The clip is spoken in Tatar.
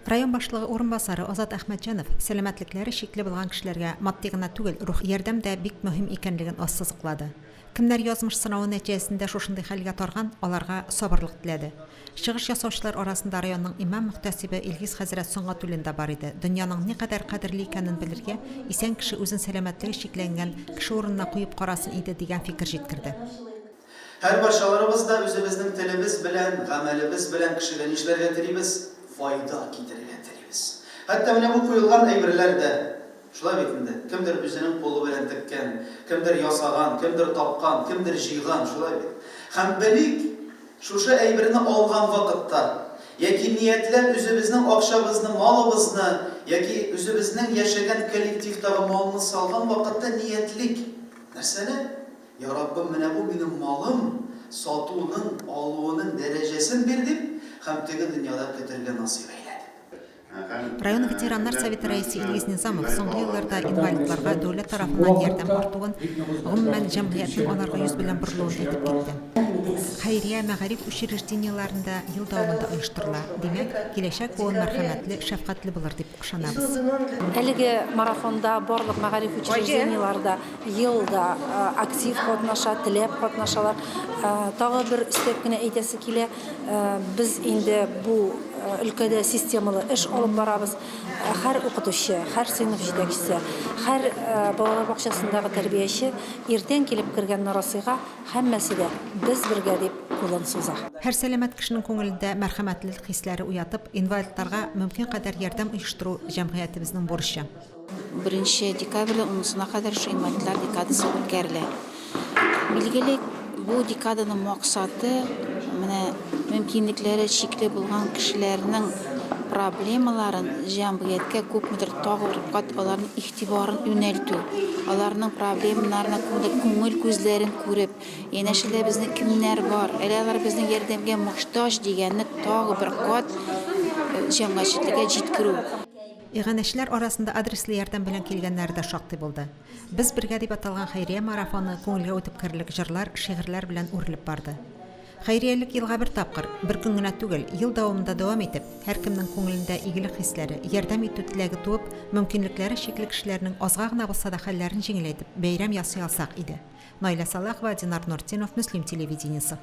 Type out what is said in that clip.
Район башлыгы урынбасары Азат Әхмәтҗанов сәламәтлекләре чикле булган кешеләргә матди гына түгел, рухи ярдәм дә бик мөһим икәнлеген ассызыклады. Кемнәр язмыш сынавы нәтиҗәсендә шушындый хәлгә тарган, аларга сабырлык теләде. Чыгыш ясаучылар арасында районның имам-мөхтәсибе Илгиз хәзрәт Сөнгатуллин да бар иде. Дөньяның никадәр кадерле икәнен белергә, исән кеше үзен сәламәтлеге чикләнгән кеше урынына куеп карасын иде, дигән фикер җиткерде. Һәрбарчаларыбыз да үзебезнең телебез белән, гамәлебез белән кешегә нишләргә телибез? Файда китерергә телибез. Хәтта менә бу куелган әйберләр дә, шулай бит инде, кемдер үзенең кулы белән теккән, кемдер ясаган, кемдер тапкан, кемдер җыйган, шулай бит. Һәм белик, шушы әйберне алган вакытта, яки ниятләп үзебезнең акчабызны, малыбызны, яки үзебезнең яшәгән коллективтагы малны салган вакытта ниятлик. Нәрсәне? Я Раббым, менә бу минем малым, сатуның, алуының дәрәҗәсен бир, дип, һәм теге дөньяда көтәргә насыйп әйлә, дип. Район ветераннар советы рәисе Илгиз Низамов соңгы елларда инвалидларга дәүләт тарафыннан ярдәм артуын, гомумән, җәмгыятьнең аларга йөз белән борылуын әйтеп китте. Хәйрия мәгариф учреждениеләрендә ел дәвамында оештырыла. Димәк, киләчәк буын мәрхәмәтле, шәфкатьле булыр дип ышанабыз. Әлеге марафонда барлык мәгариф учреждениеләре дә ел да актив катнаша, теләп катнашалар. Тагы бер өстәп кенә әйтәсе килә, без инде бу өлкәдә системалы эш алып барабыз. Һәр укытучы, һәр сыйныф җитәкчесе, һәр балалар бакчасындагы тәрбияче иртән килеп кергән нарасыйга һәммәсе дә без бергә дип кулын суза. Һәр сәламәт кешенең күңелендә мәрхәмәтлелек хисләре уятып, инвалидларга мөмкин кадәр ярдәм оештыру, җәмгыятебезнең бурычы. Беренче декабрьдән унысына кадәр шул инвалидлар декадасы үткәрелә. Билгеле, бу декаданың максаты, менә мөмкинлекләре чикле булган кешеләрнең проблемаларын җәмгыятькә күпмедер тагы бер кат аларның игътибарын юнәлтү, аларның проблемаларына күпмедер күңел күзләрен күреп, янәшәдә безнең кемнәр бар, әле алар безнең ярдәмгә мохтаҗ дигәнне тагы бер кат җәмгыятьчелеккә җиткерү. Иганәчеләр арасында адреслы ярдәм белән килгәннәре дә шактый булды. Без бергә дип аталган хәйрия марафоны күңелгә үтеп керерлек җырлар, шигырьләр белән үрелеп барды. Хәйриялек елга бер тапкыр, бер көн генә түгел, ел дәвамында дәвам итеп, һәркемнең күңелендә игелек хисләре, ярдәм итү теләге туып, мөмкинлекләре чикле кешеләрнең азга гына булса да хәлләрен җиңеләйтеп, бәйрәм ясый алсак иде. Наилә Салахова, Динар Нуртдинов, Мөслим телевидениесе.